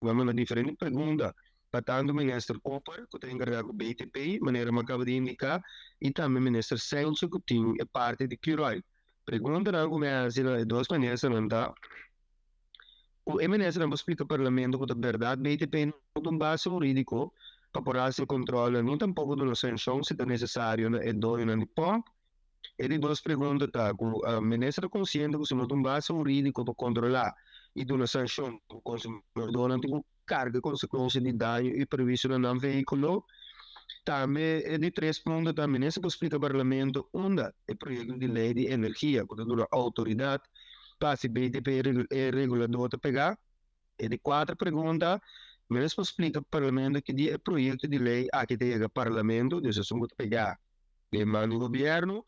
Mi a manda diferente pregunta pa tantu Minister Cooper, ku ta enkargá ku BTP, manera mi a kaba di indiká, i tambe Minister Sencho ku tin e parti di Curoil. Preguntanan ku mi a hasi na e dos ministernan ta, ku e ministernan por splika Parlamento ku ta bèrdat BTP no ta un base hurídiko pa por hasi e kòntròlnan ni tampoko duna sanshon si ta nesesario na e doñonan di pòmp? E di dos pregunta ta ku minister ta konsiente ku si no ta un base hurídiko pa kontrolá i duna sanshon ku konsumidónan tin ku karga e konsekuensia di daño i perwisio na nan vehíkulo? Tambe e di tres punto ta minister por splika parlamento unda e proyekto di lei di energia ku ta duna outoridat pa hasi BTP e reguladó ta pegá? E di kuater pregunta, minister por splika parlamento ki dia e proyekto di lei aki ta yega parlamento, dus esun ku ta pegá den man di gobièrnu?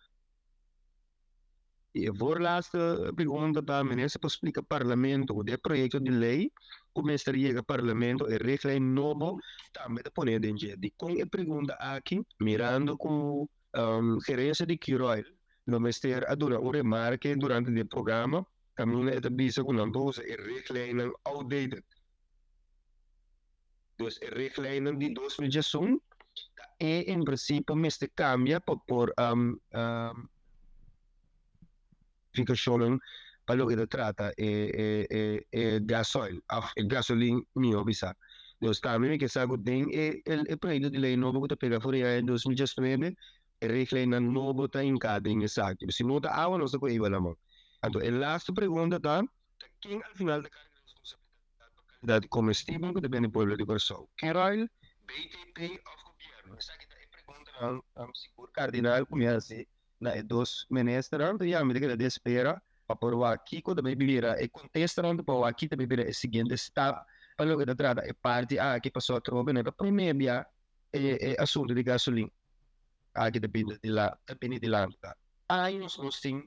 I e voorlaatste pregunta ta, minister por splika parlamento ku den e proyekto di lei ku mester yega parlamento e richtlijn nobo tambe ta pone den dje? Dikon e pregunta aki? Mirando ku gerensia di Curoil lo mester a duna un remarke durante di e programa kaminda e ta bisa ku nan ta usa e richtlijnnan outdated. Dus e richtlijnnan di 2011 ta e en prinsipio mester kambia pa por fikashonnan pa loke ta trata e gasoil òf e gasolin mihó bisa. Dus tambe mi ke sa ku den e proyekto di lei nobo ku ta pega for di aña 2019 e richtlijnnan nobo ta hinká den esaki. Si no ta awa nos ta ku iba na man. Anto e lastu pregunta ta, ta ken al final ta karga responsabilidat pa kalidat di komestibel ku ta bende pueblo di Kòrsou? Curoil, BTP òf gobièrnu? Esaki ta e preguntanan sigur kardinal ku mi a hasi na e dos ministernan. Anto ya mi ta keda di espera pa por wak kiko ta bay bira e kontestanan, pa wak ki ta bay bira e siguiente stap pa loke ta trata e parti aki, pasobra atrobe no ta prome bia e asuntu di gasolin aki ta bini ta bini dilanti. Ta años nos tin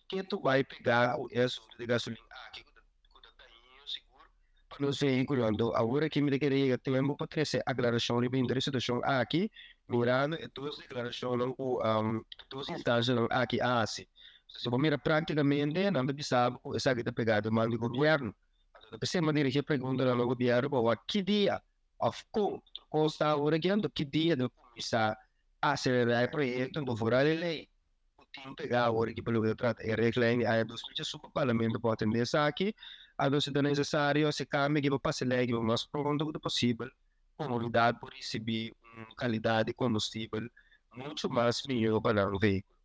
ke tu bai pega ku e asuntu di gasolin aki ku ta ku ta dañino sigur pa nos vehíkulo. Anto awor aki mi ta kere yega tempu pa trese aklarashon riba henter e situashon aki mirando e dos deklarashonnan ku e dos instansianan aki a hasi. Si bo mira práktikamente nan ta bisa bo ku esaki ta pega den man di gobièrnu. Anto ta p'esei mi a dirigí e preguntanan na gobièrnu pa wak ki dia òf kon tur kos ta awor aki anto ki dia ta kuminsá aselerá e proyekto anto foral e lei ku tin pegá awor aki pa loke ta trata e richtlijn di aña 2001 pa parlamento por atendé esaki anto si ta nesesario hasi kambio aki pa pasa e lei aki pa mas pronto ku ta posibel komunidat por risibí un kalidat di kombustibel muchu mas mihó pa nan vehíkulo.